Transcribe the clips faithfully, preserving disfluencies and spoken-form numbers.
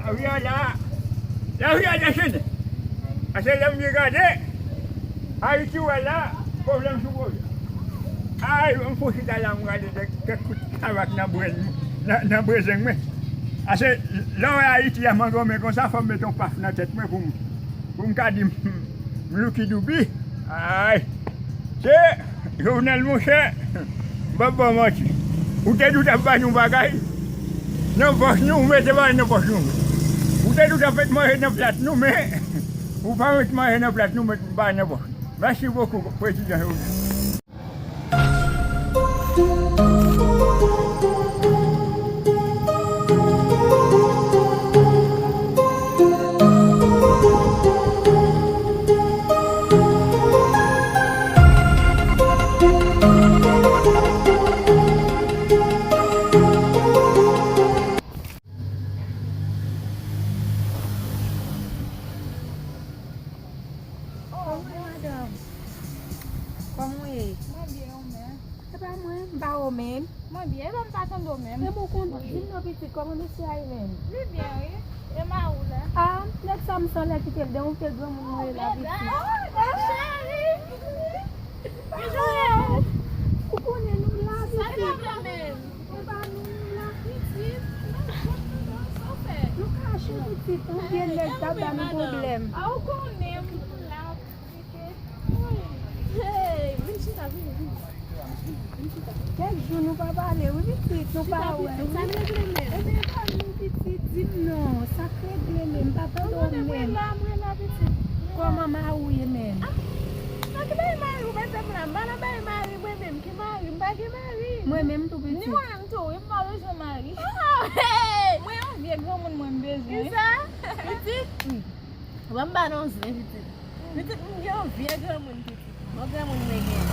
Lari a la, lari a dechennen. Paske lè m byen gade, Ayiti w wè la, pwoblèm sou pwoblèm. Ay, m fon chita la, m gade kèk, kèk kout tabak nan bren, nan, nan brezeng mwen. Paske lè w wè Ayiti a mangonmen konsa, fò m mete yon paf nan tèt mwen pou m, pou m ka di m, m louki doubi. Ay, se Jovenel monchè, m p ap ba w manti. Ou te di w t ap ba nou bagay nan pòch nou, ou mete bagay nan pòch nou. Ou te di w t ap met manje nan plat nou, men ou pa met manje nan plat nou, met bagay nan pòch nou. Mèsi bokou, prezidan Jovenel. Oh, wi, madanm. Kòman w ye? Mwen byen, ou menm? Se pa mwen, m pa ou menm. Mwen byen, e pa m pa tande w menm. E bon, konn, di m non, pitit, kòman mesye a ye menm? Li byen, wi. E mari w la? Ah, nèg sa m san lè kite l, depi w te granmoun mwen ye la, pitit. Oh, mon cheri. Ou konnen nou la, pitit. Sa ka fè menm? Mwen pa nou la. Pitit, mwen jwenn nou nan sa w fè. Nou kache pitit, yon vye nèg k ap ba nou pwoblèm. A, ou konnen m la, pitit. Hey, vin chita, vin, vin. Vin chita. Kèk jou nou pa pale, wi, pitit, nou pa wè. Chita, pitit, sa regle menm. Ebyen, pa nou, pitit, di m non, sa k regle menm, m pa tande w menm. Ou konnen mwen la, mwen la, pitit. Kòman mari w ye menm? Ah, nan ki bay mari w mete m la? M pa nan bay mari mwen menm. Ki mari? M pa gen mari. Mwen menm tou, pitit. Ni mwen menm tou, wi, m pa bezwen mari. Oh, hey! Mwen yon vye granmoun mwen m bezwen. Kisa? Pitit? Wi. Ban m ba nou zen, pitit. Pitit, m gen yon vye granmoun, pitit. Bon granmoun mwen gen.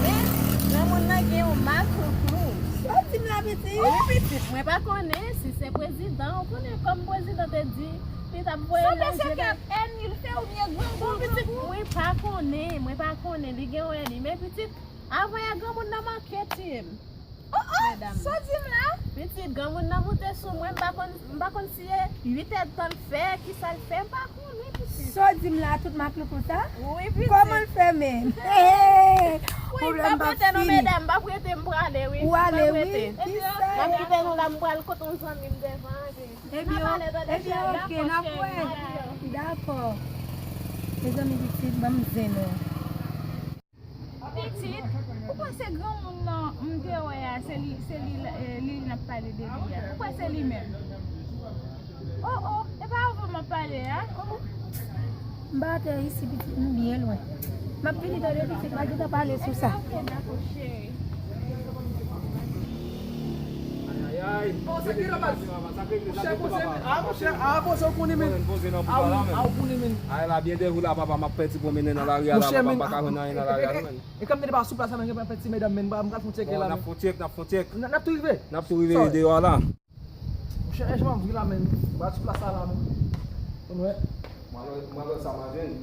Men, granmoun nan gen yon makoukou. Sa w di m la, pitit? Wi, pitit, mwen pa konnen si se prezidan. Ou konnen kòm prezidan te di, li t ap voye lanje. Sa w panse ke ènmi l fè oubyen grangou l? Bon, pitit, mwen pa konnen, mwen pa konnen. Li gen yon ènmi. Men, pitit, Avanyè granmoun nan manke tiye m. Oh, oh, sa w di m la? Pitit, granmoun nan moute sou mwen, m pa konn, m pa konn si e uit èdtan l fè, kisa l fè, m pa konnen, pitit. Sa w di m la, tout makloukou sa? Wi, pitit. Kòman l fè menm? Wi, m p ap rete non, medam, m p ap rete, m prale, wi. Ou ale, wi. Kisa? M ap kite nou la, m pral kot yon zanmi m devan, wi. Ebyen, ebyen, oke, n ap wè. Dakò. Mezanmi, pitit, ban m zen non. Pitit, ou kwè se granmoun nan m te wè a, se li, se li, eh, li n ap pale de li a? Ou kwè se li menm? Oh, oh, e pa avè w m ap pale a? M pa atè isi, pitit, m byen lwen. M ap vini tande, pitit, m a gentan pale sou sa. Ok, dakò, cheri. Ay, ay, ay. Bon, sa ki la baz? Monchè, poze men. Ah, monchè, ah, poze, ou konnen men. Ah, ou konnen men. Ay, la, byen dèyè w la, papa, m ap fè ti pwomennen nan lari a la, papa, m pa ka jwenn anyen nan lari a, non, men. E kanm mete pa sou plas la, men, gen pa fè ti medam, men, m pral fè yon tchèk la, men. N ap fè yon tchèk, n ap fè yon tchèk. N ap tou rive deyò a la. Monchè, Ejman, vin la, men. M pral sou plas la, la, men. Konn wè. M al wè, m al wè sa m a jwenn.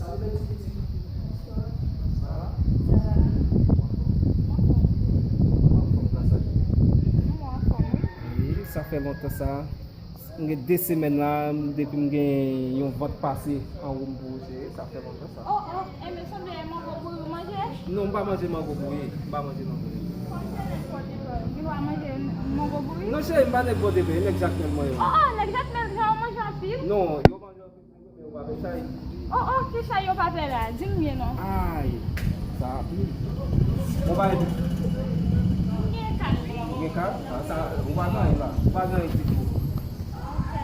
Salut, mes petits. Ça va? Ça va. Anfòm, gras a Dye. Wi, sa fè lontan sa. M gen de semèn la, m, depi m gen yon vant pase anwo m pou ou, cheri, sa fè lontan sa. Oh, oh, e men sanble e mango bouri ou manje? Non, m pa manje mango bouri, m pa manje mango bouri. Kòm se nèg pòdepè, ou genlwa manje mango bouri? Non, cheri, m pa nèg pòdepè, e nèg Jakmèl mwen yo. Oh, oh, nèg Jakmèl sa yo manje anpil? Non, yo manje anpil, men yo pa fè chay. Oh, oh, ki chay yo pa fè la? Di m byen non. Ay, sa anpil. Bon, pa epi. M gen kat, wi. Ou gen kat? Ah, sa, ou pa gen anyen la. Ou pa gen anyen ditou. Ok.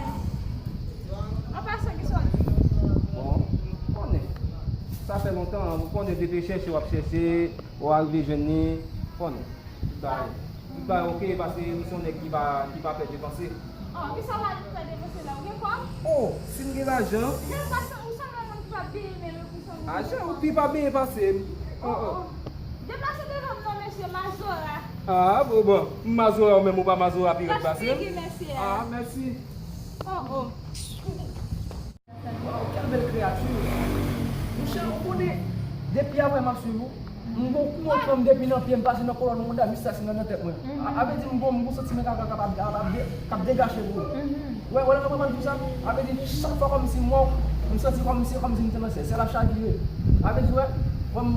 An pasan, ki sa w di? Bon, konnen. Sa fè lontan, ou konnen depi chèche w ap chèche, ou arive jwenn li, konnen. Tout bagay, tout bagay ok, paske ou se yon nèg ki pa, ki pa pè depanse. Oh, kisa w pa fè depanse la? Ou gen kòb? Oh, si m gen lajan. Men ou pa sa, ou sanble yon moun ki pa benyen, men pou sa. Ajan, ou pi pa benyen pase m. Oh, oh. Deplase devan m non, mesye, Mazora. Ah, bon, bon. M Mazora, ou menm ou pa Mazora pi rèd pase m. Gras figi mesye a. Ah, mèsi. Oh, oh. Waw, kèl bèl kreyati. Monchè, ou konnen, depi avanyè m ap swiv ou, M gon kou an pran m depi nan pye m pase nan kolòn, m konn dam jis sa se nan nan tèt mwen. A vle di m gon m gon santiman k ap k ap k ap de- k ap degaje pou ou. Wè wè lè mwen pran m di sa, a vle di chak fwa kòmsi m wè w, m santi kòmsi kòmsi m te nan syèl, syèl ap chavire. A vle di wè, wè m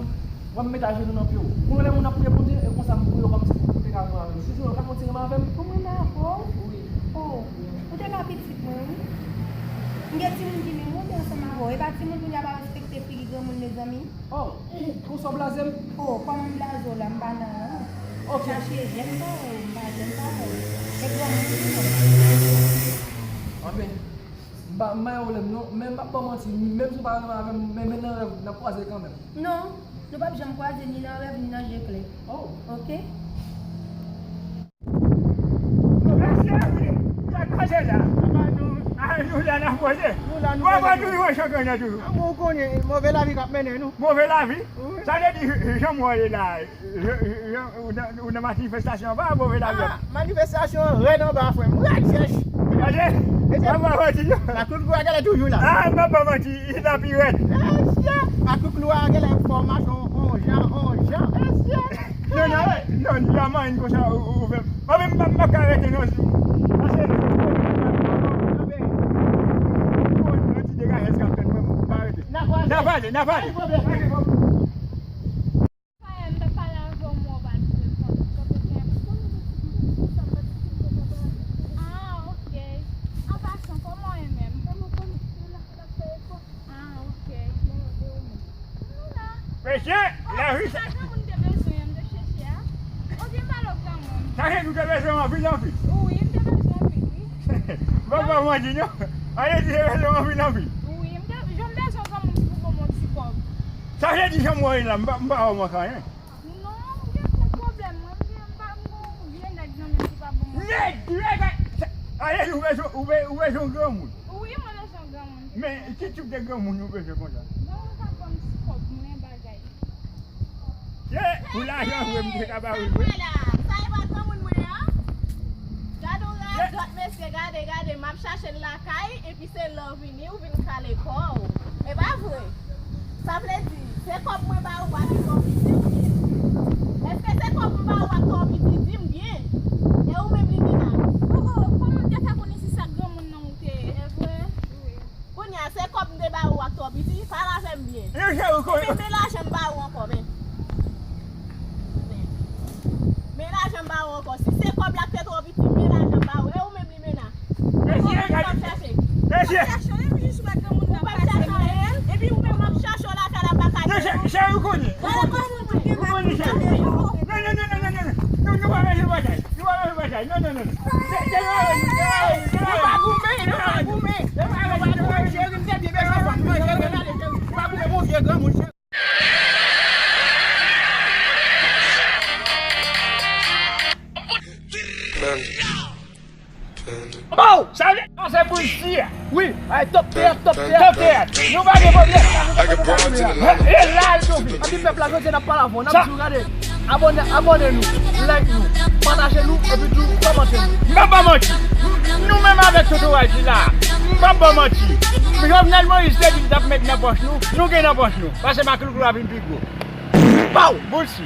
wè m met ajenou nan pye w. Pou mwen lè moun ap priye Bondye, e konsa m priye w kòmsi pou te ka renmen avè m. Jezi, w ka kontinye renmen avè m? Pou m renmen avè w? Wi. Oh, ou te ka pitit mwen wi. M gen timoun ki menm ou te ansanm avè w. E pa timoun kounye a pa respekte figi granmoun mezanmi. Oh, ou sou blaze m? Oh, kòman m blaze w la, m pa nan rang. Ok. Chache jèn pa w, m pa jèn pa w. E granmoun ki nan. Anben, m pa m pa gen pwoblèm non, men m p ap ba w manti, menm si w pa renmen avè m, men men nan rèv n ap kwaze kanmenm. Non, nou p ap janm kwaze ni nan rèv ni nan je klè. Oh. Ok? Mesye, sa k pase la? A, nou la n ap poze. Nou la, nou poze. Bon, bon, toujou wè chanpyon nan toujou. Bon, ou konnen, move lavi k ap mennen nou. Move lavi? Wi. Sa vle di, jan m wè w ye la, jan, jan, ou nan, ou nan manifestasyon anba, move lavi a? Ah, manifestasyon an rèd anba, frè m. Rèd chèch. Gade, anba pati yo. Lakou klou a genlè toujou la. Ah, m ap ba w manti, li la pi rèd. Mesye, lakou klou a genlè fòmasyon on jan, on jan. Mesye. Non, non, non, li pa manyen konsa, ou, ou, ou fè. Mwen menm, m pa, m pa ka rete non, si. Paske, yon ti degajè k ap fèt, mwen, m pa rete. N a pale, n a pale. Pa gen pwoblèm. Frè, m t ap pale avè w, men w pa t reponn. Sa w te gen? Ah, ok. An pasan, kòman w ye menm? Ah, ok. Nou la. Mesye, lavi sa. Se pa granmoun te bezwen an, m te chèche a. Oubyen m pa lòt granmoun? Sa se nou te bezwen anpil, anpil. Wi, m te bezwen anpil, wi. M pa ba w manti, non. Ale di te bezwen anpil, anpil. Wi, m te, jan m bezwen granmoun ki pou ban m yon ti kòb. Sa vle di jan m wè w la, m pa, m pa wè w manke anyen. Non, m gen kont pwoblèm, mwen, m gen, m pa, m gon vye nèg nan men m ki pa ban mwen. Nèg, nèg, sa, ale di ou bezwen, ou be-, ou bezwen yon granmoun. Wi, mwen bezwen yon granmoun. Men, ki tip de granmoun ou bezwen konsa? Granmoun k ap ban m ti kòb mwen, bagay. Ye, pou lajan vre, m te ka ba ou l vre. Sa e pa granmoun mwen an? Gade yon radòt, mesye, gade, gade, m ap chache l lakay, epi se lè w vini, ou vin kale kò w. E pa vre? Sa vle di, se kòb mwen ba ou a ki twò piti, wi. Èske se kòb m ba ou a k twò piti, di m byen? E ou menm li menaj? Oh, oh, kòman m te fè konnen se sa granmoun nan ou te ye? E vre? Wi. Kounye a, se kòb m te ba ou a k twò piti, pale avè m byen. Mesye, ou konnen. Men, men lajan m ba ou ankò, men. Men. Men lajan m ba ou ankò. Si se kòb la k te twò piti, men lajan m ba ou. E ou menm li menaj. Mesye, gade. Mesye. Ou p ap chache w, epi jis wè granmoun nan pase. Ou p ap chache w, epi ou menm w ap chache w lakay la pa ka. Mesye, cheri, ou konnen. Gade kòman ou te. Ou konnen, cheri. Non, non, non, non, non, non. Nou, nou pa bezwen batay. Nou pa bezwen batay. Non, non, non, non. Se, se pa avè nou, se pa avè nou, se pa avè nou. Nou pa goumen, nou pa goumen. Se pa avè nou, se pa avè nou. Cheri, m te byen bezwen fanm. Non, cheri, gade, cheri. Nou pa goumen, bon vye granmoun, cheri. Bow! Sa vle, non, se pou isi a. Wi, ay, top teyat, top teyat. Top teyat. Nou pa gen pwoblèm. E la l tou. Anpil pèp la, jodi a n ap pale avè w. N ap di w gade. Abòne, abòne nou, like nou, pataje nou, epi tou kòmante nou. M p ap ba w manti. Nou menm avèk Toto White la. M p ap ba w manti. Jovenel Moïse te di l t ap met nan pòch nou. Nou gen nan pòch nou. Pase maklouklou a vin pi gwo. Pow! Boul si.